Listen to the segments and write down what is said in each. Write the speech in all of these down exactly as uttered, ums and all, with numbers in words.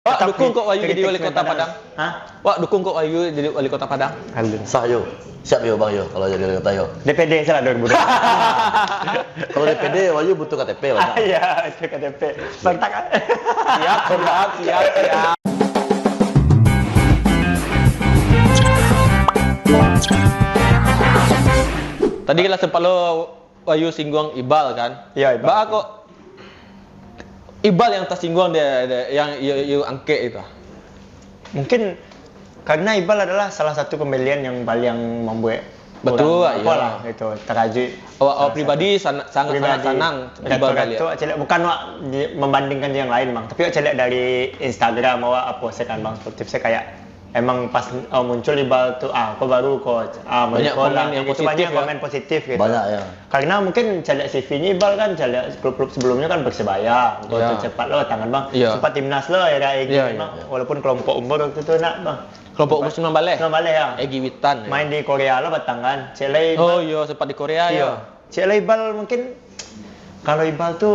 Pak, dukung kok Wahyu jadi wali kota Padang? Hah? Pak, dukung kok Wahyu jadi wali kota Padang? Alun. Sah yo. Siap yo, Bang yo, kalau jadi wali kota yo. D P D salah dua ribu dua puluh. Kalau D P D, Wahyu butuh K T P, Bang. Ah, iya, butuh K T P. Mantap, kan? Siap, siap, siap, siap. Tadi lah sempat lo Wahyu singgung Iqbal kan? Iya, Iqbal. Baa kok Iqbal yang tersinggung dia, dia yang you, you angkek itu? Mungkin karena Iqbal adalah salah satu komedian yang paling membuat orang apalah gitu, terkejut. Awak, awak pribadi sana-, sangat, sangat sanang Iqbal kalian. Bukan awak di-, membandingkan yang lain, Bang. Tapi awak caliak dari Instagram awak, apa saya kan, Bang, sportif saya kayak emang pas, oh, muncul Iqbal tu, ah, kok baru kok, ah, banyak komen yang positif, banyak komen positif gitu. Banyak, ya. Karena mungkin caliak C V-nyo Iqbal kan, caliak klub-klub sebelumnya kan Persebaya, gol tercepat lo tangan, Bang. Iya. Sempat timnas lo, era Egi, Bang. Walaupun kelompok umur waktu tu nak, Bang. Kelompok umur sembilan baleh? Sembilan baleh, ya. Egi Witan, ya. Main di Korea lo batang kan. Cek lai, oh, Bang. Iya, sempat di Korea, ya. Cek lai Iqbal mungkin, kalau Iqbal tu,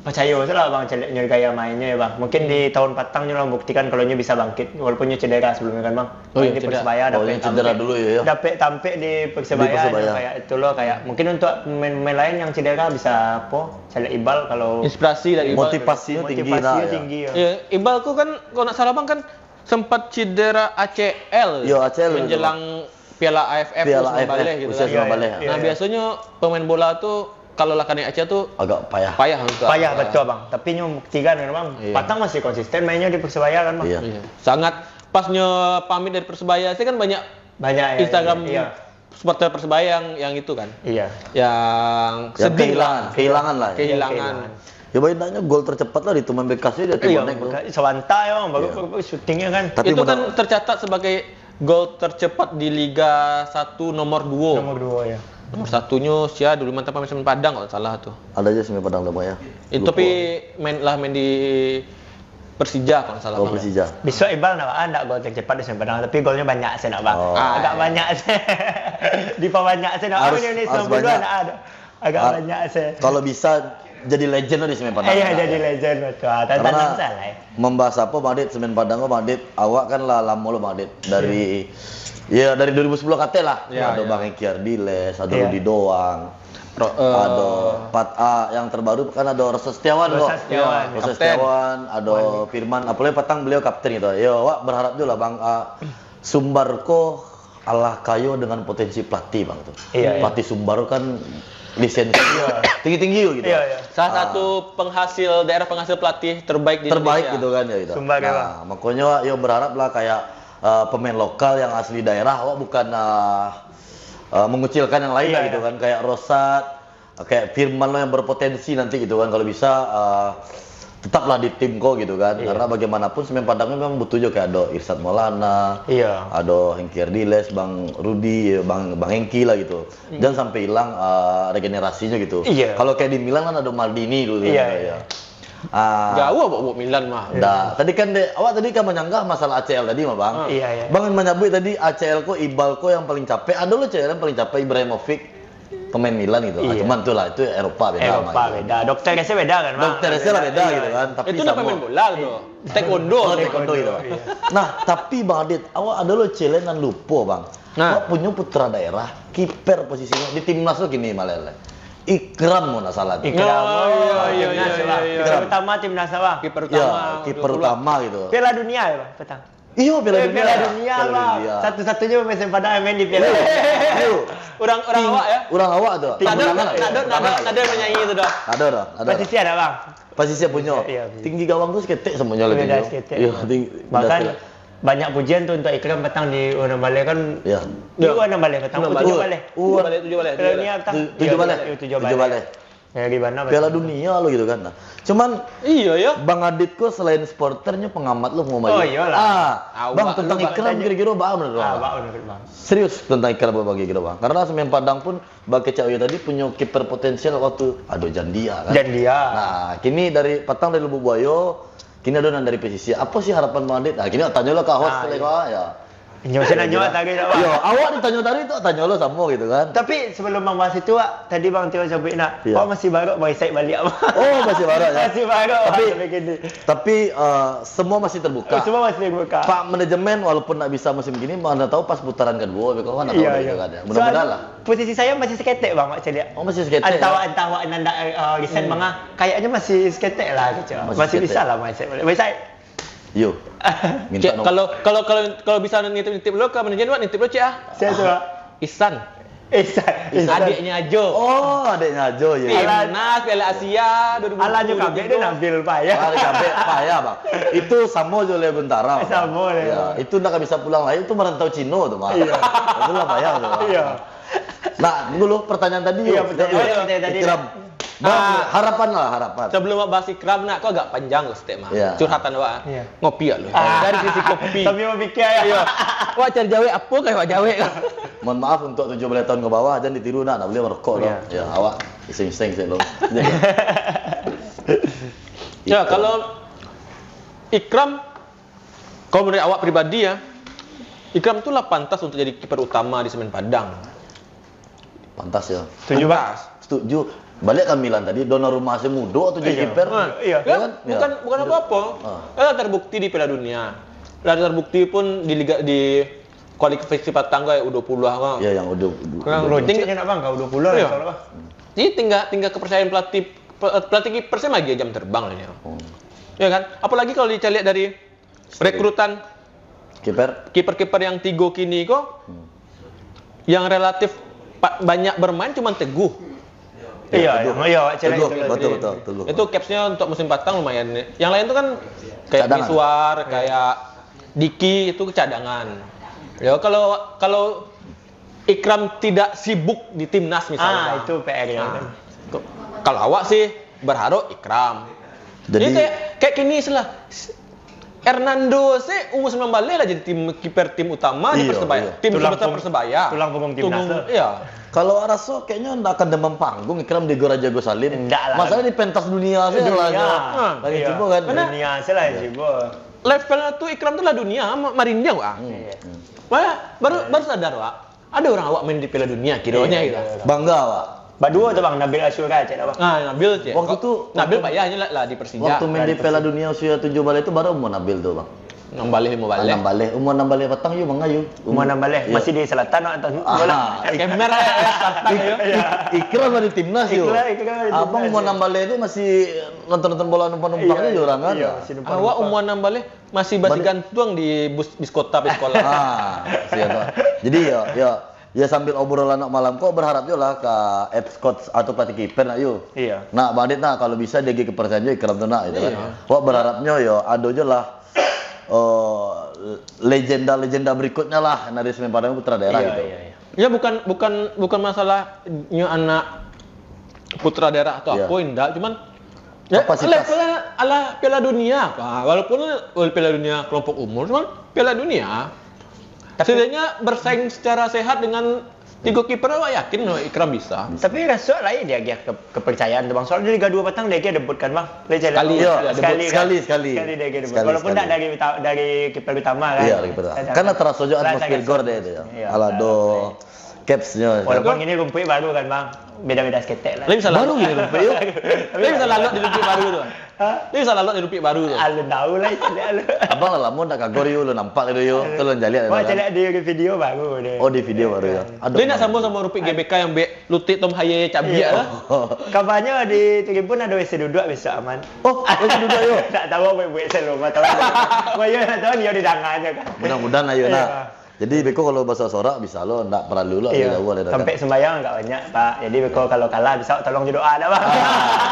percaya salah, Bang, caliaknyo gaya mainnyo, ya, Bang. Mungkin di tahun patang nyo lah buktikan kalau nyo bisa bangkit, walaupun nyo cedera sebelumnya kan, Bang. Oh, iya, di Persebaya. Oh, dapek cedera dulu, ya, ya. Dapek tampek di Persebaya, di Persebaya. Kayak itu lo, kayak mungkin untuk pemain-pemain lain yang cedera bisa apa, caliak Iqbal kalau inspirasi dari Iqbal. Motivasinyo tinggi, motivasinyo tinggi, ya. Ya, Iqbal tu kan, kalau ndak salah, Bang, kan sempat cedera A C L. Yo, A C L menjelang Piala A F F, Piala usia A F F, baleh gitu usia kan. Sembilan baleh, ya. Nah, biasonyo pemain bola tu kalau lah kanai A C L tu agak payah. Payah untuk payah, betul, Bang. Tapi nyo buktikan kan, Bang. Iya. Patang masih konsisten mainnya di Persebaya kan, Bang. Iya. Iya. Sangat pas nyo pamit dari Persebaya, saya kan banyak, banyak, ya, Instagram, iya, supporter Persebaya yang, yang itu kan. Iya. Yang sedih lah. Kehilangan, kehilangan lah, ya. Kehilangan. Iya, kehilangan. Ya, baik, naknyo gol tercepat lah di Tuman Bekasi, dia. Iya, Tibonek tu. Sabanta ya, Bang, baru, iya, baru, baru syutingnya kan. Tapi itu mudah kan tercatat sebagai gol tercepat di Liga satu nomor dua. Nomor dua, ya. Nomor satunyo sia dulu mantan pemain Semen Padang, kalau salah tu. Ada aja Semen Padang tu, Bang, ya. Itu lupa. Tapi main lah, main di Persija, kalau salah, Bang. Oh, Persija. Besok Iqbal nak, ah, nak gol tercepat di Semen Padang, tapi golnya banyak saya nak, Bang. Oh. Agak banyak saya. Dipabanyak saya nak. Harus, harus banyak. Nak ada. Agak banyak saya. Kalau bisa jadi legend lah di Semen Padang. Eh, iya, jadi legend, betul. Ah, tantangan salah, eh. Membahas apa, Bang Adit, Semen Padang, Bang Adit? Awak kan lah lamo lo, Bang Adit. Dari, ya, dari dua ribu sepuluh kateh lah. Iya, iya. Ado Bang Hengki Ardiles, ado Rudi Doang. Ado Pat A yang terbaru kan, ado Rosa Setiawan ko. Rosa Setiawan. Rosa Setiawan, ado Firman, apalagi patang beliau kapten gitu. Yo, awak berharap juo lah, Bang, ah, Sumbar ko alah kayo dengan potensi pelatih, Bang, tu. Iya, iya. Pelatih Sumbar kan lisensi tinggi-tinggi gitu. Iya, iya. Salah satu penghasil, daerah penghasil pelatih terbaik di Indonesia. Terbaik gitu kan, ya, gitu. Sumbar, ya. Nah, makonyo yo berharap lah kayak, eh, pemain lokal yang asli daerah, awak bukan, eh, eh, mengucilkan yang lain lah gitu kan, kayak Rosat, kayak Firman lo yang berpotensi nanti gitu kan, kalau bisa, eh, tetaplah di tim ko gitu kan. Iya. Karena bagaimanapun Semen Padang memang butuh juga, kayak ado Irsad Maulana, iya, ado Hengki Ardiles, Bang Rudi, Bang, Bang Hengki lah gitu. Hmm. Jangan sampai hilang, eh, regenerasinyo gitu. Iya. Kalau kayak di Milan kan ado Maldini dulu. Iya, kan, iya. Ah. Jauh awak buat Milan mah. Dah, tadi kan dek, awak tadi kan menyanggah masalah A C L tadi mah, Bang. Ah. Iya, iya. Bang menyebut tadi A C L ko, Iqbal ko yang paling capek. Ado lo C L yang paling capek, Ibrahimovic, pemain Milan gitu. Ah, iya. Cuman itulah, itu Eropa beda. Eropa mah, gitu. Beda. Dokter kesnya beda kan, Bang? Dokter kesnya lah beda gitu kan. Tapi itu udah pemain bola gitu. Taekwondo. Oh, taekwondo gitu. Iya. Nah, tapi Bang Adit, awak ado lo challenge nan lupo, Bang. Nah. Awak punyo putra daerah, kiper posisinyo di timnas tu kini malah. Ikram, kalau ndak salah tu. Ikram. Oh, iya, iya, iya, iya, iya. Kiper utama timnas apa? Kiper utama, ya, kiper utama gitu. Piala Dunia ya, Bang, petang? Iyo, Piala Dunia. Eh, Piala Dunia, Bang. Satu-satunya pemain Semen Padang yang main di Piala Dunia. Iyo. Urang, urang awak, ya? Urang awak tu. Ado, ado, ado, ado yang menyanyi tu dah. Ado dah, ado dah. Pasisia ado, Bang? Pasisia punyo. Iya, iya. Tinggi gawang tu saketek samonyo lah. Beda tinggi. Saketek. Iyo, tinggi. Bahkan banyak pujian tu untuk Ikram patang di Unan Baleh kan. Iya. Di Unan Baleh patang. Unan Baleh. Tujuah Baleh. Unan Baleh, Tujuah Baleh. Piala Dunia patang. Tu-, Tujuah Baleh. Iya, Tujuah Baleh. Tujuah Baleh. Piala Dunia lo gitu kan. Nah, cuman, iyo, yo. Bang Adit ko selain supporternyo pengamat lo, mau. Oh, iyolah. Ah, Bang, tentang Ikram kiro-kiro baa menurut Bang? Serius tentang Ikram bagi kiro Bang. Karena Semen Padang pun bak kecek Wahyu tadi punyo kiper potensial waktu ado Jandia kan. Jandia. Nah, kini dari patang dari Lubuk Buayo, kini ado nan dari Pasisia. Apa sih harapan Bang Adit? Nah, kini tanyolah ka host, ah, iya, ya. Nyo, saya nanyo tadi, Wak. Yo, awak ditanyo tadi tu, tanyo lo samo gitu kan. Tapi sebelum Bang bahas itu, Wak, tadi Bang Tio sabuik nak, Iya. awak masih baru marasaik baliak, Bang. Oh, masih baru, ya? Masih baru, Tapi, Wak, sampai kini. tapi, eh, semua masih terbuka. Semua masih terbuka. Pak manajemen, walaupun nak bisa musim gini, mana tahu pas putaran kedua, beko kan, nak tahu Iya, dari iya. itu kan, ya. Mudah-mudahan Soalnya lah. posisi saya masih seketek, Bang, Wak, saya lihat. Oh, masih seketek, Entah, ya? entah awak nandak, eh, resign, Hmm. Bang, ah. Kayaknya masih seketek lah, gitu. Masih Masih seketek. bisa lah marasaik baliak. Marasaik Yo. Minta Cek, nomor. kalau, kalau, kalau, kalau bisa nitip-nitip lo ka manajemen, Wak, nitip lo, cek, ah. Siapa tu, Wak? Isan. Isan. Isan. Adiknya Ajo. Oh, adiknya Ajo, ya. Timnas Piala Asia dua ribu dua puluh. Alah, nyo kabek dia Nabil payah. Ah, dia kabek payah, Bang. Itu samo jo le Bentara, Bang. Samo le. Ya, itu ndak bisa pulang lagi, itu merantau Cino tu, Bang. Iya. Itulah payah tu, Bang. Iya. Nah, dulu pertanyaan tadi, Iya, yo. betul. Iya, pertanyaan tadi. Ikram. Bang, Ah. harapan lah, harapan. Sebelum awak bahas Ikram, nak, ko agak panjang ko, Ustaz, mah. Iya. Curhatan awak. Iya. Ngopi awak lu. Ah. Dari sisi kopi. Sambil berpikir, ya. Iya. Awak cari jawek, apo ka awak jawek? Mohon maaf, untuk tujuh belas tahun ke bawah, jangan ditiru, nak, nak boleh merokok, Iya. lo. Ya, awak iseng-iseng, iseng, lo. Ya, kalau Ikram, kalau menurut awak pribadi, ya, Ikram tu lah pantas untuk jadi kiper utama di Semen Padang. Pantas, ya. Setuju, Bang. Pantas. Setuju. Baliak ka Milan tadi, Donnarumma masih mudo tu jadi Iya. kiper. Ah, iya. Ya kan? Bukan, Ya. bukan apa-apa. Ah. Kan lah terbukti di Piala Dunia. Lah terbukti pun di Liga, di kualifikasi patang ko, U dua puluh ko. Ya, yang U dua puluh. Kurang Lonceng ting- je nak, Bang, ka U dua puluh lah, Iya. insya Allah. Jadi tinggal, tinggal kepercayaan pelatih, pe-, pelatih kiper saya lagi jam terbang lah, ya. Oh. Ya kan? Apalagi kalau dicari dari Rekrutan Kiper? kiper-kiper yang tigo kini ko, Hmm. yang relatif pa-, banyak bermain cuman Teguh. Iya, Teguh. yang, iya, awak cari Teguh, itu. betul, betul, Teguh. Itu capsnya untuk musim patang lumayan. Yang lain tu kan kayak Cadangan. Miswar, Iya. kayak Diki, itu cadangan. Ya, kalau, kalau Ikram tidak sibuk di timnas misalnya, Ah, Bang. itu P R ya, Nah, kan? ko-, kalau awak sih berharap Ikram. Jadi Ini kayak, kayak gini sih lah. Hernando sih umur sembilan belas lah jadi tim kiper tim utama di Iya, Persebaya. iya. Tim Tulang sebesar pung-, Persebaya. tulang punggung timnas Punggung, lah. iya. Kalau awak raso kayaknya ndak akan demam panggung Ikram di Gor Haji Agus Salim. Ndak lah. Masalah di pentas dunia sih Dunia. lah. Nah. Lagi Iya. cuba kan. Karena Dunia sih lah Iya. cuba. Levelnya tuh Ikram tuh lah dunia, ma-, marindiang, Bang. Hmm. Iya. Hmm. Malah baru, Iya. baru sadar, Wak. Ada orang awak main di Piala Dunia, kironyo Iya, gitu. iya, iya. Bangga, Wak. Baduo tu, Bang, Nabil Asyura, cek dah, Bang. Ah, Nabil, cek. Waktu tu, Nabil waktu, payahnya lah, lah di Persija. waktu main di Piala Dunia usia tujuh baleh tu, baru umur Nabil tu, Bang? Enam baleh, lima baleh. Enam baleh. Umur enam baleh patang, yu, Bang, yu. Umur enam baleh, Iya. masih di selatan, Wak, atau Ah. bola? Kemer, eh, selatan, Ik-, yu. Ik-, Ikram ada di timnas, yu. Ikram, Ikram ada di Abang timnas, umur yu. enam baleh tu masih nonton-nonton bola numpang-numpang Iya, aja iya. orang, kan? Iya, masih numpang-numpang. Awak umur enam baleh, Masih Balik. batigantuang di bus, bis kota, bis sekolah. Ah, siap, Pak. Jadi, ya, ya, ya, sambil obrolan nak malam ko, berharap jo lah ka head coach atau pelatih kiper nak, yu. Iya. Nak, Bang Adit, nak, kalau bisa dia kepercayaan jo Ikram tu nak, gitu kan. Iya. Wak berharapnyo, yo, ado jo lah, eh, legenda-legenda berikutnya lah, dari Semen Padang Putra Daerah, Iya, gitu. iya, iya. Ya, bukan, bukan, bukan masalah nyo anak putra daerah atau Iya. apo, indak, cuman, ya, Kapasitas. levelnya ala Piala Dunia, Pak. Walaupun, walaupun Piala Dunia kelompok umur, cuman Piala Dunia. Tapi Setidaknya bersaing secara sehat dengan tigo kiper, awak yakin Ikram bisa. Tapi raso lain dia agiah ke-, kepercayaan tu, Bang. Soalnya Liga dua patang dia agiah debut kan, Bang? Boleh jalan. Sekali, Iya. iya, debut Sekali, sekali, kan? sekali. Sekali dia agiah debut. Sekali, Walaupun sekali. tak dari uta-, dari kiper utama kan. Iya, dari kiper utama. Kan lah teraso jo Lah, atmosfer terasa gor dia tu, ya. Iya, Alado, terasa. Capsnya. Walaupun ini rumpuik baru kan, Bang. Beda-beda seketek lah. Lain salah. Baru gini rumpuik, yo. Lain salah lot di rumpuik baru tu. Hah? Lain salah lot di rumpuik baru tu. Alun tahu lah, itu dia, alun. Abang lah lamo ndak ka gor, yo, lo nampak lah, yo. Alun. Tu lo jaliak, Wah, kan? Caliak di video baru dia. Oh, di video baru, ya. Aduh, Lain nak Bang. Sama-sama rumpuik G B K yang bek lutik Tom Haye cabiak Iya. lah. Kabarnya di Tribun ada W C duduk besok, Aman. Oh, W C duduk, yo. Tak tahu apa buat selalu, tak tahu. Wah, yo, tak tahu ni, yo, didangarnya kan. Mudah-mudahan lah, yo, Iya. nak. Jadi, beko kalau basorak-sorak bisa lo, ndak paralu lo, Iya. jauh lah datang. Sampai sembayang agak banyak, Pak. Jadi, beko kalau kalah, bisa tolong jo doa dah, Bang.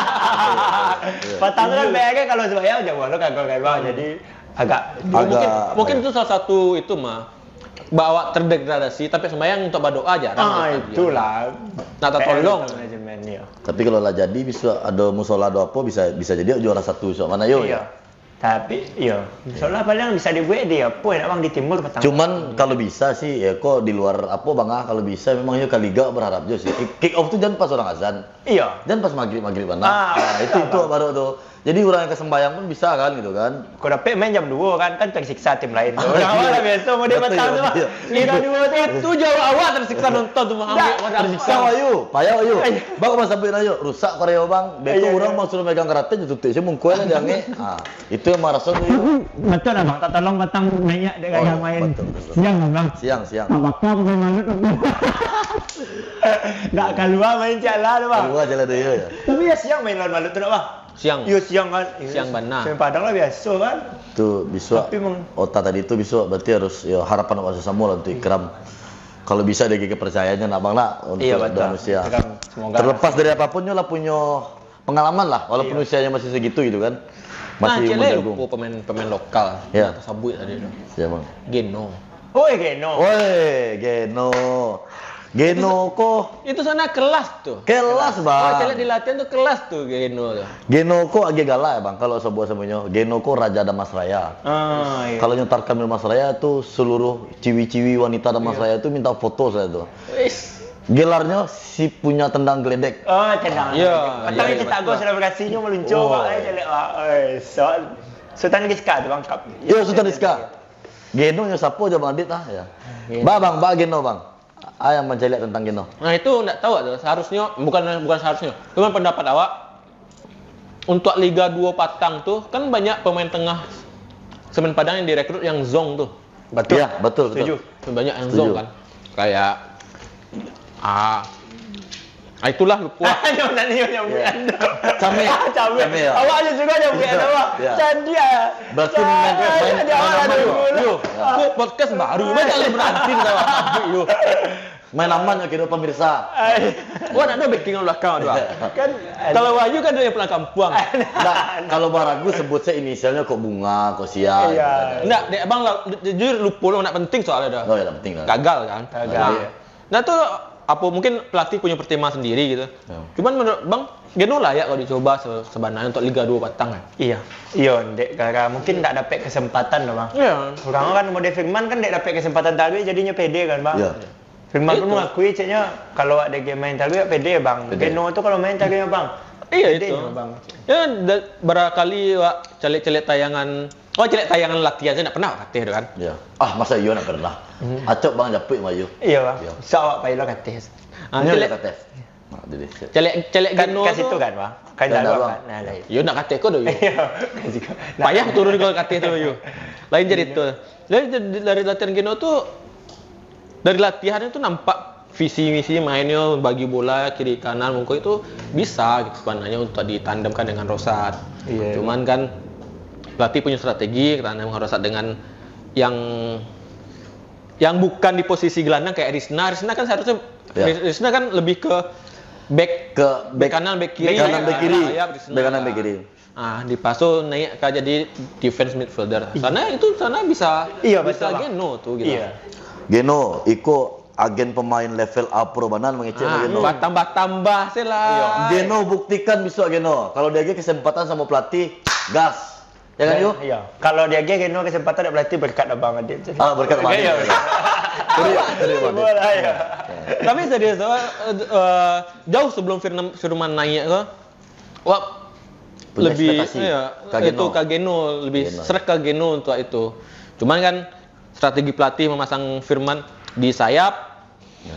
Ah. Patang tu kan Iya. B R kan kalau sembayang jauh lo kagak kan, Bang. Hmm. Jadi, agak Agak Mungkin, mungkin itu salah satu itu mah. Bawa terdegradasi, tapi sembayang untuk berdoa jarang Ah, di stadion. itulah. Nak tertolong. P R manajemen, iya. Tapi kalau lah jadi, bisa ada musola, ada apa, bisa, bisa jadi juara satu, so, mana yo, Iya. ya? Tapi, iya. Iya. Soalnya paling bisa dibuat di apa, nak, Bang, di timur petang. Cuman kalau bisa sih, ya, kok di luar apa, Bang, ah, kalau bisa memang yo ka Liga berharap jo sih. Kick, kick off tu jangan pas orang azan. Iya. Jangan pas maghrib, maghrib, Bang. Ah, Ah, itu, itu, Bang. Baru tu. Jadi urang yang ka sembayang pun bisa kan gitu kan. Kok dapek main jam duo kan, kan tersiksa tim lain tu. Urang awak lah biaso model Betul, patang tu. Betul. Liga duo tu. Tu jauh awak tersiksa nonton tu, Bang. Ndak. Ambil modal Tersiksa, Bang. Ayo. Payah, ayo. Ayo. Bang, Bang, sampai ayo. Rusak karyo, Bang. Betul Ayo, urang ayo. Bang suruh megang karateh, je tutup, saya mungkul lah, jangan. Ah, itu yang marah tu. Betul lah, Bang. Tak tolong patang naiak dek Oh, gaya main. Betul, betul. Siang lah, Bang. Siang, siang. Abakar main malut tu. Ndak kalua main cak lah tu, Bang. Kalua je lah tu, ya, ya. Tapi ya siang main lawan malut tu, ndak, Bang? Siang. Yo, siang kan. Yo, Siang bana. Siang Padang lah biaso kan. Tu bisuak Tapi meng- Ota tadi tu bisuak berarti harus, yo, harapan awak sasamo lah untuk Ikram. Kalau bisa dia kepercayaannya nak, Bang, nak, untuk Iya, betul. Indonesia. Ikram, semoga Terlepas dari apapun, nyo lah punyo pengalaman lah, walaupun Iya. usianya masih segitu gitu kan. Nah, Masih cek lah umur jagung. lupo pemain, pemain lokal. Ya. Yang tasabuik tadi tu. Ya, Bang. Geno. Oi, Geno. Oi, Geno. Geno Itu sa-, ko. itu sana kelas tu. Kelas, Bang. Oh, cek lah di latihan tu kelas tu Geno tu. Geno ko agak galak ya, Bang, kalau sabuik samonyo. Geno ko Raja Damasraya. Ah, iya. Kalau nyo tarkam di Damasraya tu, seluruh ciwi-ciwi wanita Damasraya Iya. tu minta foto sajo tu. Wis. Gelarnyo si punya tendang geledek. Oh, tendang. Ya, Patang ya, kita betul. Agak selebrasinya meluncur, Oh. Pak. Eh, jelek, Pak. Eh, so, Sultan Rizka tu, Bang, kap. Yo, Sultan Rizka. Geno nyo sapo jo, Bang Adit, ah, ya. Geno. Ba, Bang, ba Geno, Bang. Ah, yang mancaliak tentang Geno. Nah, itu ndak tahu tu. Seharusnya, bukan, bukan seharusnya. Cuma pendapat awak, untuk Liga duo patang tu, kan banyak pemain tengah Semen Padang yang direkrut yang zong tu. Betul. Ya, betul, betul. Setuju. Banyak yang Setuju. zong kan. Kayak, ah, ah, itulah lupo. Ayo, nak ni yang Ya. bukan. Cameh. Ah, cameh. Cameh, ya. Awak aja juga yang bukan Ya. apa. Ya. Candia. Berarti main, Candia. main, Dia main awak aman ada tu. dulu. Yo, Ya. tu podcast baru. Macam boleh berhenti kita buat publik tu. Main aman yo kiro pemirsa. Ai. Wah, nak ada backing belakang tu, ah. Kan, Kalau Wahyu kan dia yang pulang kampuang. Nah, kalau Bang Ragu sebut saya inisialnya kok Bunga, kok Sia, Iya. gitu kan. Ndak, dek abang lah, jujur lupo lo nak penting soalnya dah. Oh, ya, penting lah. Gagal kan? Gagal. Nah. Nah, tu apa mungkin pelatih punya pertimbangan sendiri gitu. Ya. Cuman menurut Bang, Geno layak kalau dicoba se-, sebenarnya untuk Liga duo patang kan? Iya. Iya, dek gara mungkin ndak dapek kesempatan doh, Bang. Iya. Urang kan model Firman kan ndak dapek kesempatan taruih jadinya pede kan, Bang. Iya. Firman pun Itu. mengakui, ceknya, kalau awak D G main taruih, pede, Bang. Pede. Geno tu kalau main taruih, Bang. Iya, Pede itu. nyo, Bang. Ya, da-, barangkali awak caliak-caliak tayangan, oh, caliak tayangan latihan, saya ndak pernah latih tu kan. Iya. Ah, masa iyo ndak pernah? Hmm. Acok Bang japuik mah iyo. Iya, Bang. Iya. Sa awak pai lo kateh. Ah, Inyo caliak, lah kateh. Nah, jadi, caliak, caliak Kan, Geno ka tu. situ kan, Bang? Kan Kan dalam dalam. kan? Nah, dari Yo ndak kateh ko doh, yo. Iya, kan situ. Nah. Payah turun kalau kateh tu, yo. Lain cerita. Iya. Dari, dari, dari latihan Geno tu, dari latihan itu nampak visi misi mainnya, bagi bola kiri kanan, mungkin itu bisa gitu sebenarnya untuk ditandemkan dengan Rosat. Iya. Cuman kan pelatih punya strategi, tandem dengan Rosat dengan yang, yang bukan di posisi gelandang kayak Risna. Risna kan seharusnya, Ya. Ris-, Risna kan lebih ke back, Ke back back kanan, back kiri. kanan, back kiri. Sayap Risna. Back kanan, back kiri. Ah, dipaso naik ka jadi defense midfielder. Iya. Sana itu, sana bisa, Iya, bisa betul lah. Geno tu gitu. Iya. Geno, iko agen pemain level A Pro bana mangecek Ah, Geno. batambah-tambah se lah. Iya. Geno buktikan bisuak Geno. Kalau diagiah kesempatan samo pelatih, gas. Ya kan, Yo? Iya. Kalau diagiah Geno kesempatan dek pelatih, berkat abang Adit tu. Ah, berkat abang Iya. Adit. Serius, serius, Bang Adit. Bola, ya. Tapi serius, eh, eh, jauh sebelum Firman, Firman naik ke, Wak Punya lebih, ekspektasi iya, ka itu Geno. ka Geno, lebih Geno. srek ka Geno untuk itu. Cuman kan strategi pelatih memasang Firman di sayap, Ya.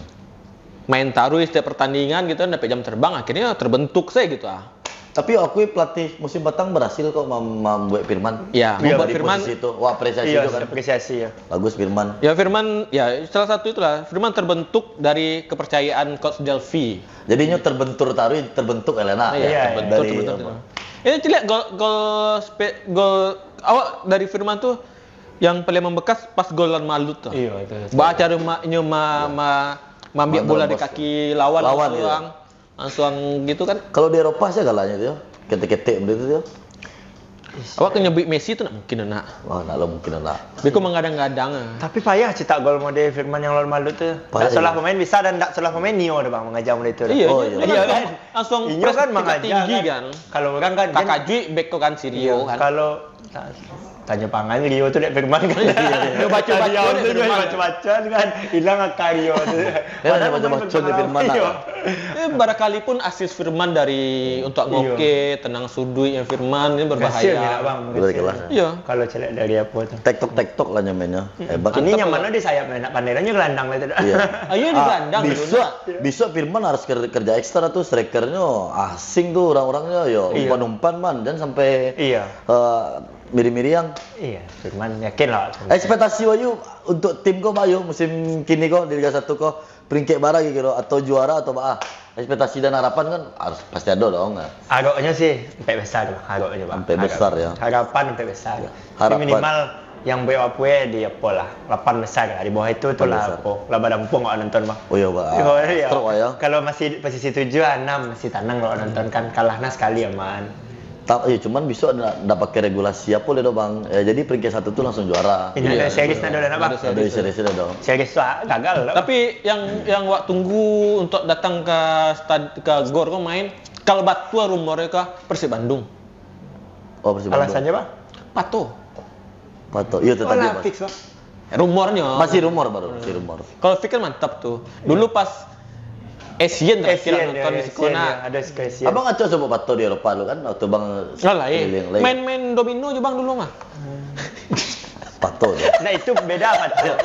main taruih setiap pertandingan gitu kan, dapek jam terbang, akhirnya terbentuk saja gitu ah. Tapi aku pelatih musim patang berhasil kok mem-, membuat Firman Ya, Iya. membuat dari Firman posisi itu. Wah, apresiasi Iya, juga kan. apresiasi ya. Bagus Firman. Ya, Firman, ya, salah satu itulah. Firman terbentuk dari kepercayaan Coach Delphi. Jadinya terbentur taruih, terbentuk ya, Lena? Iya, Iya, terbentur, dari terbentur. apa? Ini ciliak gol, gol spe-, gol awak dari Firman tuh yang paling membekas pas gol lawan Malut tuh. Iya, itu. Ba cara ma-, nyo ma-, Iya. ma-, maambiak Mandor bola di bos. kaki lawan Lawan, langsung, iya. langsung gitu kan. Kalau di Eropa sih galaknya tuh, yo. Ketek-ketek benda itu, yo. Awak kan nyebut Messi tu nak mungkin nak. Wah, nak lah mungkin nak. Beko menggadang-gadang ah. Tapi payah cetak gol model Firman yang lawan Malut tu. Payah, Nak salah iya. pemain bisa dan nak salah pemain Nio dah bang mengajar model itu. Iya, Oh, iya. dia Iya, langsung, kan? langsung Inyo press kan tingkat mengajar tinggi kan. kan. Kalau orang kan, Kakak Jui beko kan Sirio Iya, kan. kalau, nah, Tanyo pangan Rio tu dek Firman kan. Iyo, iyo. Yo baco-baco dek Firman. Baco-baco kan. Ilang aka Rio tu. Yo, baco-baco dek Firman lah. Eh, barangkali pun asis Firman dari untuk ngoke, tenang suduik yang Firman ni berbahaya. Iyo. Kalau caliak dari apo tu. Tektok-tektok lah nyo mainnyo. Hebat. Ini yang mano di sayap nak pandai lah nyo gelandang lah tu dah. Iyo. Ayo di gelandang dulu. Bisuak, bisuak Firman harus ker-, kerja ekstra tu, strikernyo asing tu orang-orangnyo yo, umpan-umpan man, jan sampai eh, miriang-miriang. Iyo, Firman yakin lah. Ekspektasi Wahyu untuk tim ko, Wahyu, musim kini ko di Liga satu ko, peringkat bara kiro-kiro, atau juara atau baa? Ekspektasi dan harapan kan harus pasti ado dong. Harapnyo sih ampek besar tu, harapnyo, Bang. Ampek besar, yo. Harapan ampek besar. Tapi minimal yang buek apo eh, di apo lah, lapan besar lah. Di bawah itu tu lah apo, lah badampuang awak nonton, Bang. Oh, iyo, Bang. Iyo, iyo. Stroke, yo. Kalau masih posisi tujuah, anam, masih tanang awak nonton kan. Kalah nah sakali aman. Ta-, eh, cuman bisuak ndak, ndak pakai regulasi apo lai doh, Bang. Eh, jadi peringkat satu tu langsung juara. Indak ado series ndak ado lah, Bang. Ndak ado series lai doh. Series tu, ah, gagal lah. Tapi yang, yang wak tunggu untuk datang ka stad-, ka gor ko main, kalau batua rumornyo ka Persib Bandung. Oh, Persib Bandung. Alasannyo, Bang? Pato. Pato. Iyo, tu tadi, Bang. Fix, Bang. Rumornyo. Masih rumor baru, masih rumor. Kalau Fik kan mantap tu. Dulu pas Asian terakhir nonton di siko nak. Abang acok sabuk pato di Eropa dulu kan, waktu Bang keliling. Main-main domino jo Bang dulu mah. Pato tu. Nah, itu beda pato.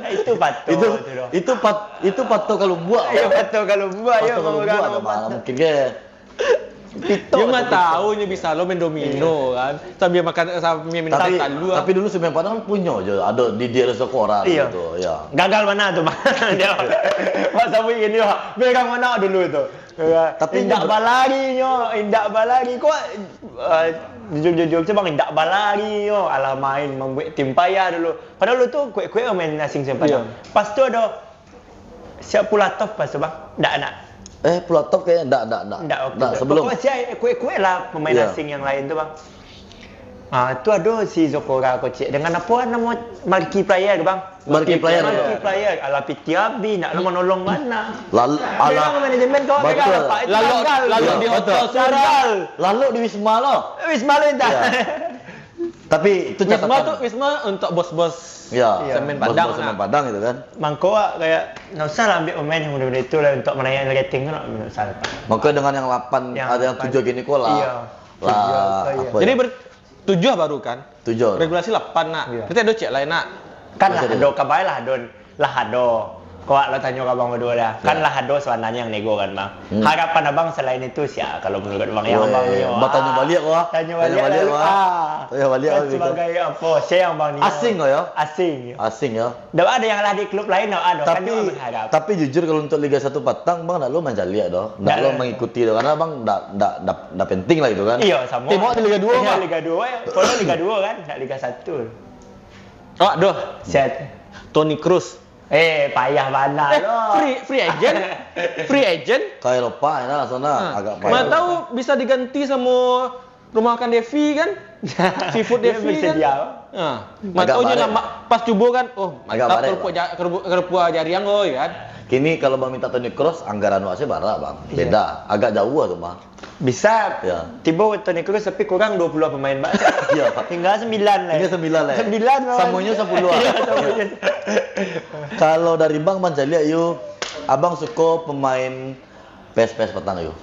Nah, itu pato tu doh. Itu, itu pat-, itu pato kalumbuak. Iyo, pato kalumbuak, yo, pato kalumbuak, Bang. Mungkin ke Pito. Yo mah tahu nyo bisa lo main domino kan. Sambil makan, sambil minum talua. Tapi dulu Semen Padang punyo jo, ado Didier Zokora gitu, yo. Gagal mano tu, Bang? Dio. Mak sabuik gini, Bang. Berang mano dulu tu? Tapi indak balari nyo, indak balari. Kok, eh, jujur-jujur se, Bang, indak balari nyo. Alah main mambuek tim payah dulu. Padahal dulu tu kuek-kuek main asing Semen Padang. Pas tu ado Siap Pulatov pas tu, Bang? Ndak, ndak. Eh, Pulatov kayaknya ndak, ndak, ndak. Ndak, waktu ndak, tu. Sebelum. Pokok siap kuek-kuek lah pemain asing yang lain tu, Bang. Ah, tu ado si Zokora kocek. Dengan apo namo, marquee player tu, Bang? Marquee player. Marquee player. Alah, piti abih, ndak lo manolong mano. Lalu, alah. Memang manajemen kau gagal, Pak. Itu gagal. Lalu di hotel surau. Lalu di Wisma lo. Wisma lo indah. Iya. Tapi itu Wisma catatan. Tu, Wisma untuk bos-bos Semen Padang. Bos-bos Semen Padang gitu kan. Mangko awak kayak, ndak usah lah ambiak pemain yang muda-muda itu lah untuk menaikkan rating tu, ndak usah lah, Pak. Mangko dengan yang lapan, yang ada yang tujuh gini ko lah. Iya. Lah, tujuh, iya. Jadi ber-, tujuh baru kan? Tujuh. Regulasi lapan nak. Iya. Kita ada cek lain nak. Kan lah, ado kabai lah, Don. Lah ado. Kok awak lah tanyo ka abang baduo dah. Kan lah ado sabananyo yang nego kan, Bang. Hmm. Harapan abang selain itu sia kalau menurut abang, yang abang nio? Batanyo baliak ko, ah. Tanyo baliak lalu, ah. Tanyo baliak lalu. Sebagai apo? Sia yang abang nio? Asing ko yo? Asing yo. Asing yo. Ndak ado yang lah di klub lain, ndak ado. Kan nio berharap. Tapi jujur kalau untuk Liga satu patang, bang ndak lo mancaliak doh. Ndak lo mengikuti doh. Karena abang ndak, ndak, ndak, ndak penting lah gitu kan. Iyo, samo. Tim awak di Liga duo, Bang. Liga duo, yo. Kalau Liga duo kan, ndak Liga satu. Awak doh. Sia? Toni Kroos. Eh, payah bana lo. Free, free agent. Free agent. Ka Eropa, nah, sana agak payah. Mana tahu bisa diganti samo rumah makan Devi kan? Seafood Devi kan? Nah, mana tahu nyo lah, pas cubo kan, oh, mantap kerupuk ja-, kerupuk, kerupuk jariang, oh, kan? Kini kalau bang minta Toni Kroos, anggaran wak se bara, bang. Beda, agak jauh tu, bang. Bisa tibo Toni Kroos, tapi kurang duo puluah pemain, Bang. Iyo. Tingga sambilan lah. Tingga sambilan lah. Sambilan, Bang. Samonyo sapuluah. Iyo, samonyo. Kalau dari bang mancaliak, yo, abang suko pemain P S P S patang, yo.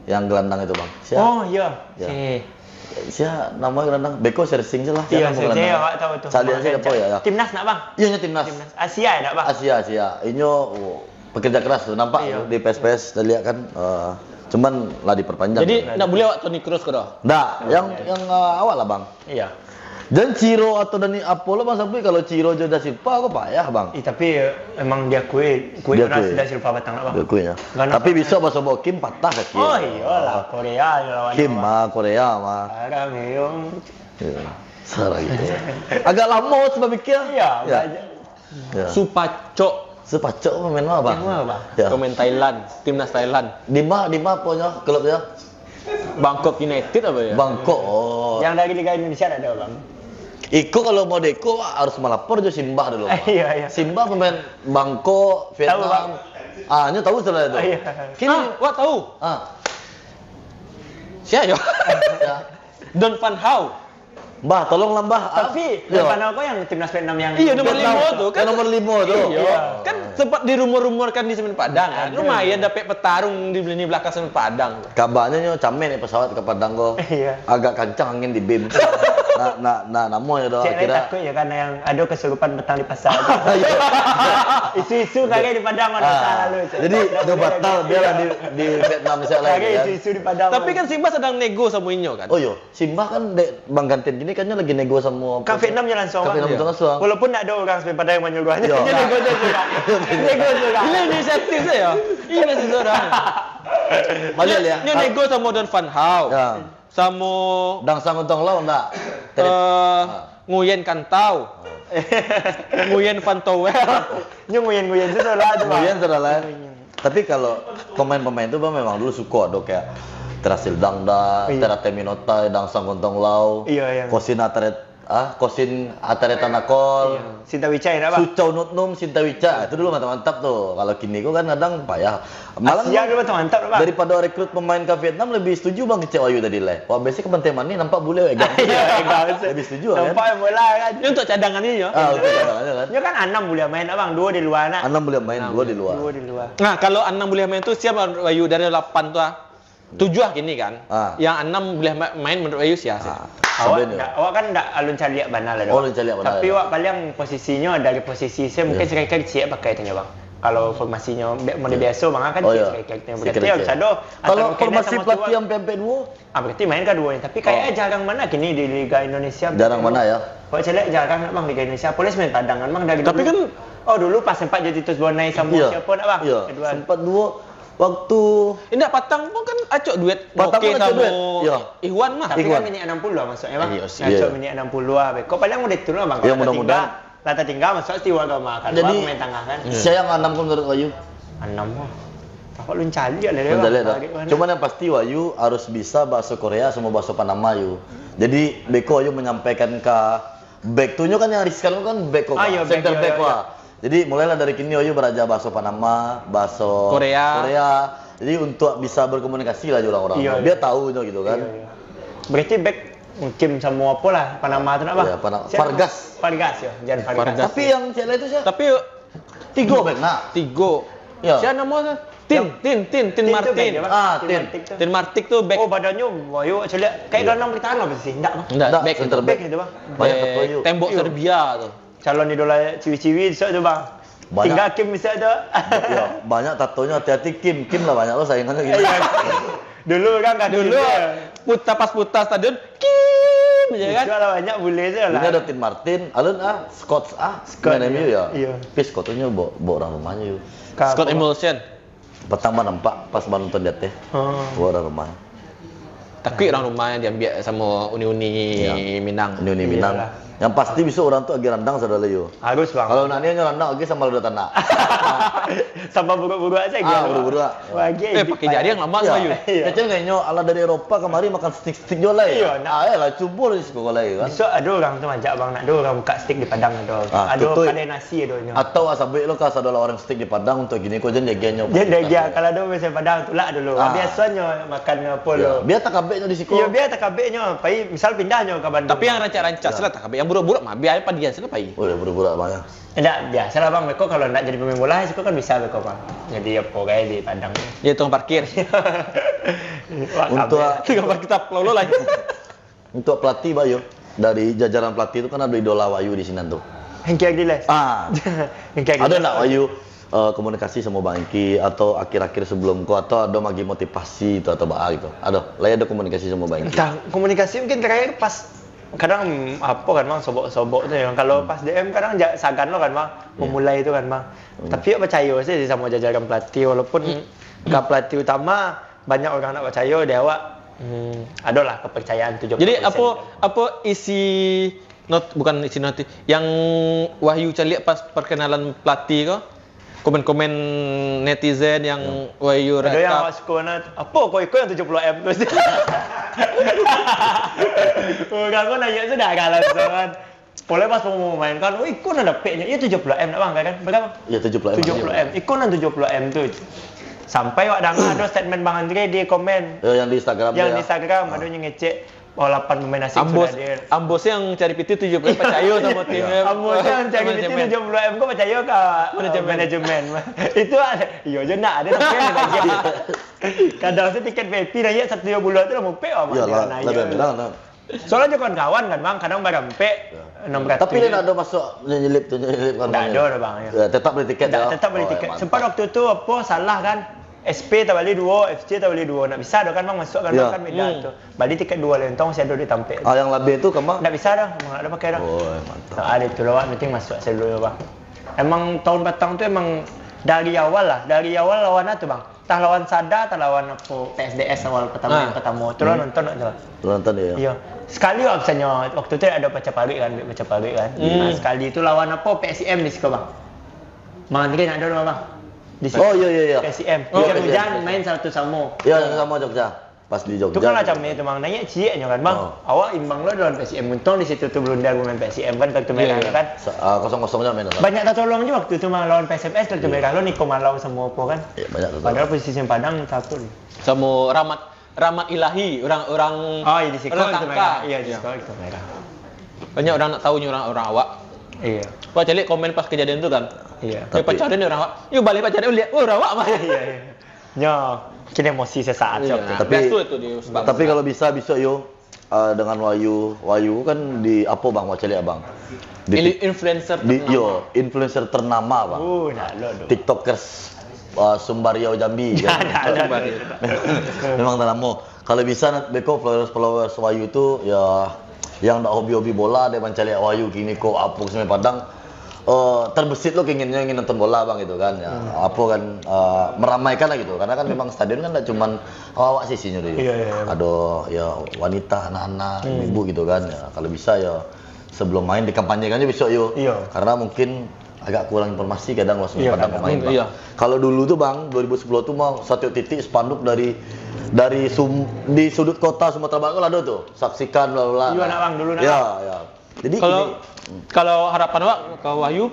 Yang gelandang itu, bang. Sia? Oh, iyo. Iyo. Eh. Sia namonyo gelandang? Beko Sersing se lah. Iyo, Sersing, awak tahu tu. Caliak se apo, yo, yo. Timnas nak, Bang? Iyo, inyo timnas. Timnas. Asia nak, Bang? Asia, Asia. Inyo, oh, pekerja keras tu, nampak tu di P S P S, kita lihat kan, eh, cuman lah diperpanjang. Jadi, ndak buliah awak Toni Kroos ko doh? Ndak, yang, yang, eh, awak lah, Bang. Iyo. Jan Ciro atau Dani apo lah, Bang, sabuik, kalau Ciro jo Da Silva ko payah, Bang. Eh, tapi, eh, emang diakui, kuik Da Silva patang lah, Bang. Diakui, yo. Tapi bisuak basobok Kim patah kaki. Oh, iyolah, Korea lawan Kim mah, Korea mah. Sarang, yo. Iyo. Sarang gitu. Agak lamo sebab mikir. Iyo, banyak. Yo. Supacok. Supacok pemain ma, Bang? Pemain ma, Bang? Yo. Pemain Thailand, timnas Thailand. Di ma, di ma aponyo, klubnyo? Bangkok United apo yo? Bangkok, oh. Yang dari Liga Indonesia ndak ado, Bang? Iko kalau mau diiko, harus malapor jo Simbah dulu, Bang. Iyo, iyo. Simbah pemain Bangkok, Vietnam. Tahu, Bang. Ah, nyo tahu setelah itu. Iyo. Kini, ah, wak tahu. Ah. Sia yo? Yo. Don Van Hau. Mbah, tolonglah, Mbah. Ah, tapi, yo. Mana kau yang timnas Vietnam yang Iyo, nomor Vietnam, limo tu, kan? Yang nomor limo tu. Iyo. Kan sempat dirumor-rumorkan di Semen Padang, kan? Ada. Lumayan dapek petarung di lini belakang Semen Padang. Kabarnyo nyo cameh naik pesawat ka Padang ko. Iyo. Agak kancang angin di bim. Nah, nah, nah, namo yo doh, Cek lai kira takut yo kan yang ado kesurupan petang di pasar. Iyo. Isu-isu kagai di Padang mah Ah, dosa lalu, Cek. Jadi, Tak do boleh batal, lagi. biarlah Iyo. di, di Vietnam siap lai, Kagai kan? isu-isu di Padang Tapi mah. kan Simba sedang nego samo inyo, kan? Oh, iyo. Simba kan dek Bang Gantin gini kan nyo lagi nego samo Ka Vietnam nyo langsung, Ka Bang. Vietnam Iyo. nyo langsung. Walaupun ndak ado urang Semen Padang yang manyuruah nyo, Iyo. nyo nego juo. Nyo nego juo. Ini inisiatif sajo. Ini inisiatif seorang. Baliak, Nyo, liak. nyo nego samo Don Van Hal. Ya. Samo Dang Sang Untong Lau ndak? eh, Ah. Nguyen Kantau. Nguyen Van Towel. Nyo nguyen-nguyen tu salah tu, Bang. Nguyen salah lah. Nguyen. Tapi kalau pemain-pemain tu, Bang, memang dulu suko ado kayak Terasil Dangda, Iya. Terate Minotai, Dang Sang Gontong Lau, Iya, iya. Kosin Atret, ah, Kosin Atret Tanakol. Iya. Sinta Wicai dak, Bang? Sucau Nutnum, Sinta Wicai. Itu dulu mantap-mantap tu. Kalau kini ko kan kadang payah. Malah Asia memang dulu mantap-mantap, Bang. Daripada rekrut pemain ka Vietnam, lebih setuju Bang kecek Wayu tadi lai. Wah, biasanya ke Pantai Manih nampak bule, eh, Gang. Iya, Gang. Lebih setuju, kan? Nampak bola, kan? Ini untuk cadangan ini, ya? Ah, untuk cadangan, kan? Nyo kan anam buliah main, Bang. Duo di lua, nak. Anam buliah main, Anam. duo di lua. Duo di lua. Nah, kalau anam buliah main tu siapa, Wayu, dari lapan tu, ah? Tujuah kini, kan? Ah. Yang anam buliah ma-, main menurut Wayu sia, sia? Ah, Awak sebenarnya. ndak, awak kan ndak alun caliak bana lah, Oh, Bang. alun caliak bana Tapi lah. awak paling posisinyo dari posisi sia, mungkin Iya. striker ciek pakai tu nyo, Bang. Kalau formasinyo bi-, model Iya. biaso, Bang, kan Oh, ciek iya. striker tu. Striker Berarti ciek. harus ado Kalau atau kena formasi sama pelatih tuan. yang empat empat dua? Ah, berarti main kaduonyo. Tapi kayaknya Oh. jarang mana kini di Liga Indonesia. Jarang Dulu. mana, ya? Kalau caliak jarang, Bang, Liga Indonesia. Polis main Padang kan, Bang, dari Tapi dulu. kan Oh, dulu pas sempat jadi Titus Bonai sama Iya. siapa nak, Bang? Iya. Edwan. Sempat duo waktu Indak, patang pun kan acok duet Patang Moke pun acok sama duet. Iya. Ihwan mah. Tapi Ihwan. kan minit anam puluah masuknya, Bang. Iya, sih. Acok Iya. minit anam puluah, ah, beko paling udah turun, Bang. Ya, Kalau mudah-mudahan. tertinggal, lah tertinggal masuk Stewart Gama. Kalau Jadi, pemain tangah kan. Hmm. siapa yang anam ko menurut Wayu? Anam mah. Apa lu caliak lah, Lu Bang? caliak dah. Tarik mana? Cuman yang pasti Wayu harus bisa bahasa Korea sama bahasa Panama, Yu. Jadi, beko Wayu menyampaikan ke back tu, nyo kan yang riskan tu kan back ko, Ah, Kak. iya, back, Center iya, back, iya, wah. iya. Jadi, mulailah dari kini Wayu baraja bahasa Panama, bahasa Korea. Korea. Jadi, untuk bisa berkomunikasi lah jo orang-orang. Iya, Biar iya. tahu nyo gitu kan. Iya, iya. Berarti back Kim sama apa lah, Panama tu nak, Bang? Iya, Panama. Siapa? Fargas. Fargas, ya. Jan Fargas. Fargas. Tapi yang cek lain tu siapa? Tapi Tigo back nak. Tigo. Ya. Siapa nama tu? Tin, Yang Tin, Tin, Tin Tin tu Martin. back dia, Bang. Ah, Tin Tin. Martin tu. Tin Martin tu back. Oh, badannyo, wah, yo, caliak. Kayak Iya. gelandang bertahan apa sih? Enggak, Bang. Enggak, Enggak, back. center Back back. gitu, Bang. Banyak Eh, tato, yo. tembok Iyo. Serbia tu. Calon idola ciwi-ciwi, besok tu, Bang. Banyak. Tinggal Kim besok tu. Ya, banyak tatonyo, hati-hati Kim. Kim lah banyak lo saingannya gitu. Iya. Dulu kan kaki Dulu dia. putar, pas putar stadion, Kim je kan. Besok lah banyak bule je lah. Ini ada Tin Martin, alun ah, Scott ah, Scott, main iya. M U ya. Iya. Tapi Scott tu nyo bawa, bawa orang rumahnyo, yo. Ka Scott apa? Emulsion. Patang mah nampak pas manonton di ateh. Oh. Bawa orang rumah. Takut orang rumah yang diambil sama uni-uni Iya. Minang. Uni-uni Minang. Iyalah. Yang pasti besok orang tu agi randang, saudara yo. Harus, Bang. Kalau nak nian randang agi sama ada tanah. Sama buruk-buruk aja Ah, gitu. buruk-buruk. Wah, Eh, pakai jari yang lama Iya. Bayu. Iya. Kecil ngenyo, ala dari Eropa kemari makan stick-stick jual lai. Iya, nah. Ah, eh lah, cubo lah di sekolah lai kan. Besok ada orang tu ajak, Bang, nak ada orang buka stick di Padang tu. Ah, Ada betul. Kadai nasi ada nyo. Atau ah, sabik lo ka sadolah orang stick di Padang untuk gini, kau jangan jagian nyo. Jangan jagian. Kalau ada orang Padang, tulak dulu. Ah. Biasanya makan apa Iya. lo. Biar takabeknya di siko. Iya, biar takabeknya. Pai, misal pindahnyo ke Bandung. Tapi yang rancak-rancak Iya. salah takabek. Yang buruk-buruk mah, biar padian salah pai. Oh, ya, buruk-buruk banyak. Indak, biasalah, Bang, beko kalau ndak jadi pemain bola, siko kan bisa beko, Bang. Jadi apo gai di Padang. Jadi tukang parkir. Wah, Untuk kabeh. Tukang parkir tap lolo lagi. Untuk pelatih, Bayu, dari jajaran pelatih tu kan ada idola Wayu di sinan tu. Hengki Agiles. Ah. Hengki Agiles. Ada ndak Wayu, eh, komunikasi sama Bang Hengki atau akhir-akhir sebelum ko atau ada bagi motivasi tu atau baa gitu? Ada, lah ada komunikasi sama Bang Hengki? Entah, komunikasi mungkin terakhir pas kadang, apa kan, Bang, sobok-sobok tu ya. Kalau Hmm. pas D M kadang ja-, sagan lo kan, Bang, Iya. memulai tu kan, Bang. Hmm. Tapi awak percaya saja sama jajaran pelatih, walaupun Hmm. ka pelatih utama banyak orang nak percaya di awak, hmm, adalah kepercayaan tujuh puluh persen Jadi, apa, gitu. apa isi not-, bukan isi noti, yang Wayu caliak pas perkenalan pelatih ko? Komen-komen netizen yang Ya. Wayu Ada yang rekap. awak suka nak, apa kau ikut yang tujuh puluh M tu? Orang kau nanya sudah kan langsung kan. Mulai pas mau main kan, oh, ikut nak dapatnya. Ya, tujuh puluh M nak, Bang, kan? Berapa? Ya, tujuh puluh M. Tujuh puluh M. Ikut nak tujuh puluh M tu. Sampai awak dengar ada statement Bang Andre di komen. Ya, yang di Instagram Yang tu, di ya. Instagram, Ah. ada yang ngecek. Oh, lapan pemain asing Ambo, sudah hadir. Ambo sih yang cari pitih tujuh puluh M, pacayo samo tim, Iyo. Ambo sih yang cari pitih tujuh puluh M ko pacayo ka, eh, manajemen. Manajemen. Itu ada, iyo je nak ada tapi ada lagi. Kadang sih tiket V I P naiak satu dua bulan tu lah mupek, oh, Iyo, mana lah, naiak. Lah, lah, lah. Soalnya jo kawan-kawan kan, Bang, kadang barampek, Iyo. enam ratus. Tapi dia nak ada masuk nyelip tu, nyelip kan, Ndak Bang, ada ya? Dah, Bang, ya. Ya, tetap beli tiket, Ndak, ya? tetap beli Oh, tiket. mantap. Sempat waktu tu, apa, salah kan? S P tabali duo, F C tabali duo. Ndak bisa doh kan, Bang, masuk kan, Iyo. kan beda Hmm. tu. Bali tiket duo lah, untung masih ada di tampek. Ah, yang labih tu kama? Ndak bisa doh, Bang, ndak ada pakai doh. Oh, mantap. Nah, ada itu lah, Bang, penting masuk selalu, Bang. Emang tahun patang tu emang dari awal lah, dari awal lawan tu, Bang. Tah lawan Sada, tah lawan apo, P S D S awal pertama, Ah. yang pertama. Tu lah Hmm. nonton tu. Nonton dia. Iya. Sekali wak misalnya, waktu tu ada baca parik kan, baca parik kan. Hmm. Nah, sekali tu lawan apo, P S I M di siko, Bang. Bang Andri nak ada nama, Bang? Di siko. Oh, iya, iya, iya. P S I M. Oh, Hujan-hujan P S I M. Main satu samo. Iya, satu samo Jogja. Pas di Jogja. Tu kan lah camnya itu, Bang. Naiak cieknya kan, Bang. Oh. Awak imbang lo lawan P S I M. Untung di situ tu blunder pemain P S I M kan, kartu Iya, merah iya. kan. Sa-, ah, kosong kosong je main. Banyak tatolong je waktu tu, Bang, lawan P S M S, kartu Iya. merah lo, Niko Malau samo apo kan. Iya, banyak tatolong. Padahal posisi Padang takut. Samo Rahmat, Rahmat Ilahi, orang, orang Oh, iya, di siko orang itu Tangka. merah. Iya, di Iya. siko itu merah. Banyak orang nak tahu ni orang, orang awak. Iya. Wak caliak komen pas kejadian tu kan. Iya. Eh, Tapi pacaran ni orang awak. Yo, balik pacaran lihat, oh, orang awak mah. Iya, iya. Nyo, kini emosi sesaat Iya. waktu. Tapi, Biasa itu di Usbak. tapi kalau bisa besok yo, ah, dengan Wahyu, Wahyu kan di apo, Bang, wak caliak, Bang? Di Ili-, Tik-, influencer di, ternama. yo, influencer ternama, Bang. Oh, nak lo tu. TikTokers, ah, Sumbariau Jambi, kan? Nak lo tu. Sumbariau. Memang ternama. Kalau bisa, nak, beko followers, followers Wahyu tu, ya, yang dak hobi-hobi bola, dek mancaliak Wahyu kini ko, apo, Semen Padang, eh, terbesit lo keinginannya ingin nonton bola, Bang, gitu kan, ya. Hmm. Apo kan, eh, meramaikan lah gitu. Karena kan memang stadion kan dak cuman awak-awak sisinyo tu, ya. Iya, iya, iya. Ado, ya, wanita, anak-anak, Hmm. ibu-ibu gitu kan, ya. Kalau bisa, ya, sebelum main dikampanyekan aja besok, yo. Iya. Karena mungkin agak kurang informasi kadang kalau Semen Iya, Padang kadang. pemain, Bang. Iya. Kalau dulu tu, Bang, dua ribu sepuluh tu mah satu titik spanduk dari, dari sum-, di sudut kota Sumatera Barat tu lah ado tu. Saksikan, bla, bla, bla. Iya, nak, Bang, dulu, nak, Ya, Bang. ya. Jadi Kalau, gini, kalau harapan awak ke Wahyu,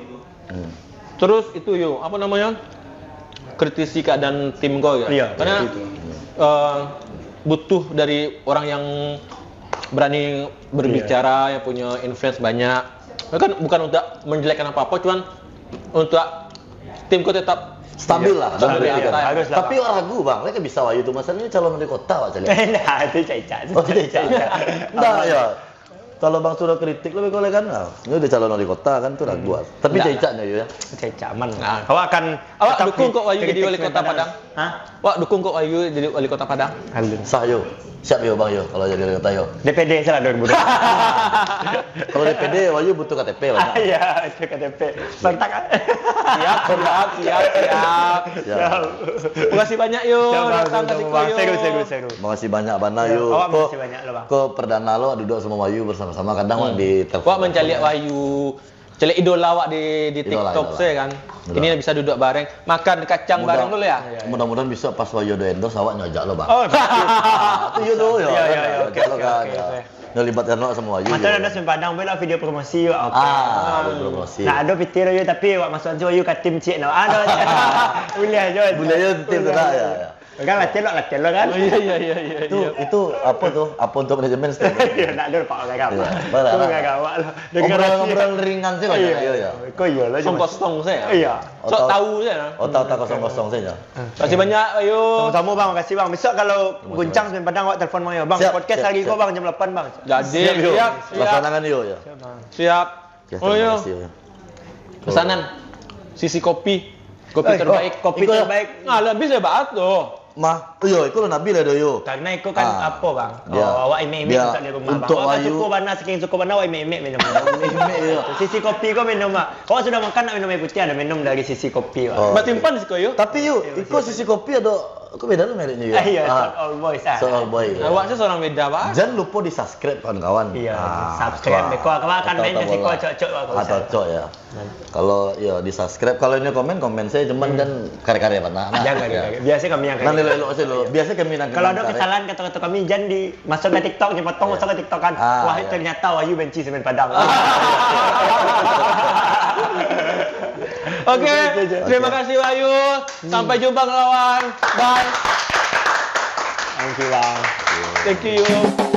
Hmm. terus itu, yo, apa namanya? Kritisi keadaan tim ko, ya. Iya, Karena, itu. eh, butuh dari orang yang berani berbicara, Iya. yang punya influence banyak. Kan bukan untuk menjelekkan apa-apa, cuman untuk tim ko tetap Stabil lah, Stabil, stabil. iya. Harus lah, Tapi Bang. awak ragu, Bang, lai kan bisa Wahyu tu, masalahnya calon wali kota, Bang, caliak. Nah, itu cacak. Oh, cacak. Cacak. Ndak, ya. Kalau Bang Suro kritik lebih boleh kan, nah, ini udah calon wali kota kan, tu ragu, Hmm. ah. Tapi Ndak. cacaknya, yo, ya. Cacak, aman. Nah. Awak akan Awak tetap dukung kok Wahyu jadi kritik wali kota Padang? Padang? Hah? Wak dukung kok Wahyu jadi wali kota Padang? Alun. Sah, yo. Siap, yo, Bang, yo, kalau jadi wali kota, yo. D P D salah dua ribu dua puluh. Kalau D P D, Wahyu butuh K T P banyak. Iya, itu K T P. Mantap, kan? Siap, siap, siap, siap. Siap. Siap. Makasih banyak, yo, Siap, Bang. datang ka Sama-sama, siko, Bang. yo. Seru, seru, seru. Makasih banyak, Bana, Iya, yo. awak Ko, makasih banyak lo, Bang. ko perdana lo duduk sama Wahyu bersama-sama, kadang Hmm. di telepon. Wak mancaliak Wahyu. Caliak idola awak di, di Idola, TikTok idola. se kan. Idola. Ini bisa duduk bareng, makan kacang Mudah-, bareng dulu ya. Iya, iya. mudah-mudahan bisa pas Wahyu ada endorse, awak nyo ajak lo, Bang. Oh, Ah, tu yo tu, yo, Iya, kan, iya, iya, ajak oke, lo oke, kan, oke, ya. oke. Nyo libatkan awak sama Wahyu, Mantap yo. ada Semen Padang, buatlah video promosi yo. Oke. Ah, Ah. video promosi. Nah, ada pitih yo, tapi awak masuk tu Wahyu ka tim ciek no. Ada. Boleh aja. Boleh yo, tim tu Boleh lah, aja. ya, ya. Kan latihan lo, latihan lo kan? Oh, iya, iya, iya, iya, Itu, iya. itu apa tu? Apa untuk manajemen stadion? Iya, nak ada pak orang apa? Iya, boleh Tu lah. orang awak lah. Dengan Ngobrol-ngobrol ringan sih banyak, Iya. iya, iya. Kau iya lah, Kosong-kosong saja. Iya. Sok Otak, tahu saja. otak-otak kosong-kosong saja. Terima kasih banyak, Wahyu. Sama-sama, Bang. Makasih, Bang. Besok kalau Sama-sama. guncang Semen Padang, awak telepon Bang, yo. Bang, Siap, podcast siap, hari siap. ko, Bang, jam lapan, Bang. Jadi, Siap, yo. siap, siap. Laksanakan, yo, ya. Siap, Bang. Siap. Oke, Oh, terima iya. kasih, ya. Pesanan. Sisi kopi. Kopi Eh, terbaik. oh, Kopi Iko, terbaik. Nah, lebih saya bahas tu. Mah, iyo, iko lo Nabi lah do, yo. Karena iko kan Ah. apa, Bang? Dia, Oh, awak imek-imek dia masak di rumah, Bang. untuk Awak kan Wahyu. suko bana, saking suko bana, awak imek-imek minum. Imek, yo. Sisi kopi ko minum, Bang. Kalau sudah makan nak minum air putih, ada minum dari sisi kopi, Bang. Oh. Batimpan siko, yo. Tapi, yo, Iya, iko betul. sisi kopi ada Kok beda lo mereknyo, yo? Ah, iya, Ah. Sound All Boys, ah. Sound All Boy, yo. Awak tu seorang beda, Bang. Jan lupo di-subscribe, kawan-kawan. Iya, Ah, subscribe. wah. Beko, kawan akan Atau main ke siko, bola. cocok, Bang, Ah, bisa. cocok, ya. Hmm. Kalau, yo, di-subscribe. Kalau ini komen, komen saya, cuman Hmm. kan karya-karya bana. Nah, Jangan ya. karya-karya. Biasa kami yang Nah, karya. elok-elok saja lo. Biasa kami yang Kalau ada karya. kesalahan kata-kata kami, jan di-, masuk ke TikTok, je potong, Iya. masuk ke TikTok kan. Ah, Wah, iya. ternyata Wahyu benci Semen Padang. Oke, Oke, oke, oke. terima kasih, Wahyu. Sampai jumpa, kawan. Bye. Thank you, Bang. Thank you.